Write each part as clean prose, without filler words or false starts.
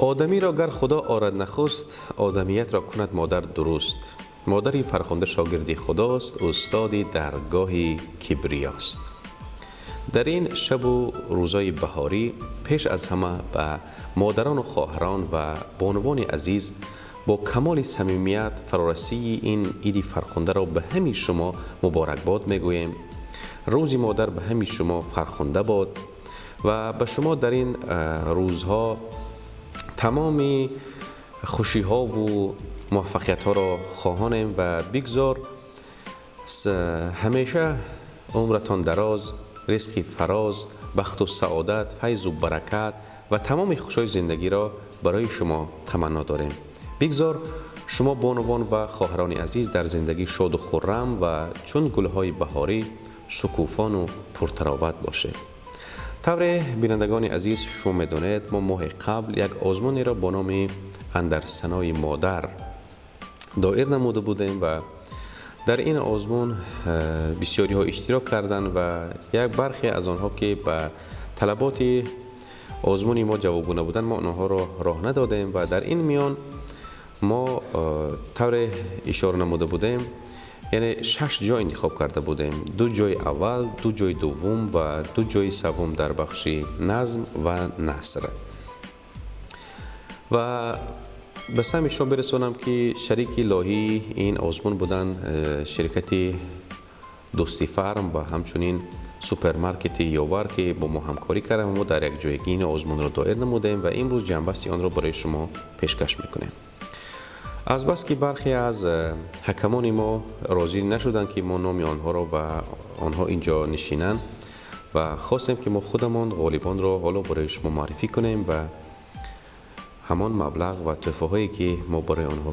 Одамиро гар Худо орад нахуст, одамиятро кунад модар дуруст. Модари фархунда шогирди Худост, устоди даргоҳи кибриёст. Дар ин шабу рӯзои баҳорӣ пеш аз ҳама ба модарону хоҳарон ва бонувони азиз бо камоли самимият фарорасии ин иди фархундаро ба ҳамаи шумо муборакбод мегӯем. Рӯзи модар ба ҳамаи шумо фархунда бод ва ба шумо дар ин рӯзҳо тамоми хушиҳову муваффақиятҳоро хоҳонем ва бигзор ҳамеша умратон дароз, ризқи фароз, бахту саодат, файзу баракат ва тамоми хушҳои зиндагиро барои шумо таманно дорем. Бигзор шумо бонувон ва хоҳарони азиз дар зиндагӣ шоду хуррам ва чун гулҳои баҳорӣ шукуфону пуртароват бошед. Тавре, бинандагони азиз, шумо медонед, мо моҳи қабл як озмунеро бо номи «Андар санои модар» доир намуда будем ва дар ин озмун бисёриҳо иштирок карданд ва як бархе аз онҳо, ки ба талаботи озмуни мо ҷавобгӯ набуданд, мо онҳоро роҳ надодем. Ва дар ин миён мо, тавре ишора намуда будем, яъне шаш ҷой интихоб карда будем: ду ҷои аввал, ду ҷои дуввум ва ду ҷои севум дар бахши назм ва наср. Ва ба самъи шумо бирасонам, ки шарики лоиҳаи ин озмун буданд ширкати Дӯстӣ Фарм ва ҳамчунин супермаркети Ёвар, ки бо мо ҳамкорӣ карданд. Мо дар якҷоягӣ ин озмунро доир намудем ва имрӯз ҷамъбасти онро барои шумо пешкаш мекунем. Азбаски бархе аз ҳакамони мо розӣ нашуданд, ки мо номи онҳоро ва онҳо ин ҷо нишинанд, ва хостем, ки мо худамон ғолибонро ҳоло барои шумо муаррифӣ кунем ва ҳамон маблағ ва тӯҳфаҳое, ки мо барои онҳо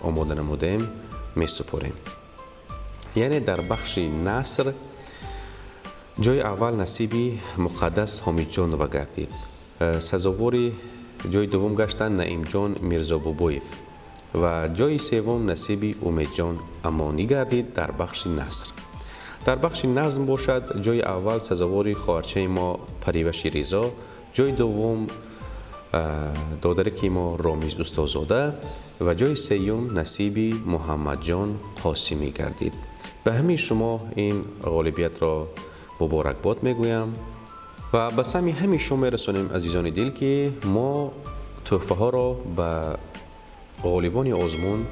омода намудаем, месупорем. Яъне дар бахши наср ҷои аввал насиби Муқаддас Ҳомидҷонова гардид. Сазовори ҷои дуввум гаштанд Наимҷон Мирзобобоев ва ҷои севум насиби Умедҷон Амонӣ гардид дар бахши наср. Дар бахши назм бошад, ҷои аввал сазовори хоҳарчаи мо Париваши Ризо, ҷои дуввум додараки мо Ромиз Устозода ва ҷои сеюм насиби Муҳаммадҷон Қосимӣ гардид. Ба ҳамаи шумо ин ғолибиятро муборакбод мегӯям ва ба самъи ҳамаи шумо мерасонем, азизони дил, ки мо тӯҳфаҳоро ба ғолибони озмун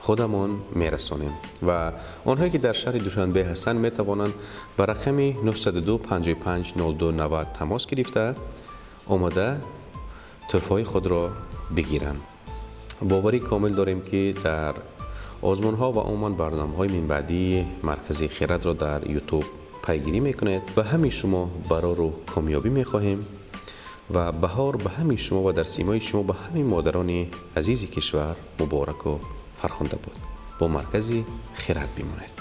худамон мерасонем ва онҳое, ки дар шаҳри Душанбе ҳастанд, метавонанд ба рақами 902 55 02 90 тамос гирифта, омада тӯҳфаҳои худро бигиранд. Боварӣ комил дорем, ки дар озмунҳо ва умуман барномаҳои минбаъдии Маркази Хирадро дар Ютуб пайгирӣ мекунед. Ба ҳамаи шумо барору комёбӣ мехоҳем ва баҳор ба ҳамаи шумо ва дар симои шумо ба ҳамаи модарони азизи кишвар мубораку фархунда буд. Бо Маркази Хирад бимонед.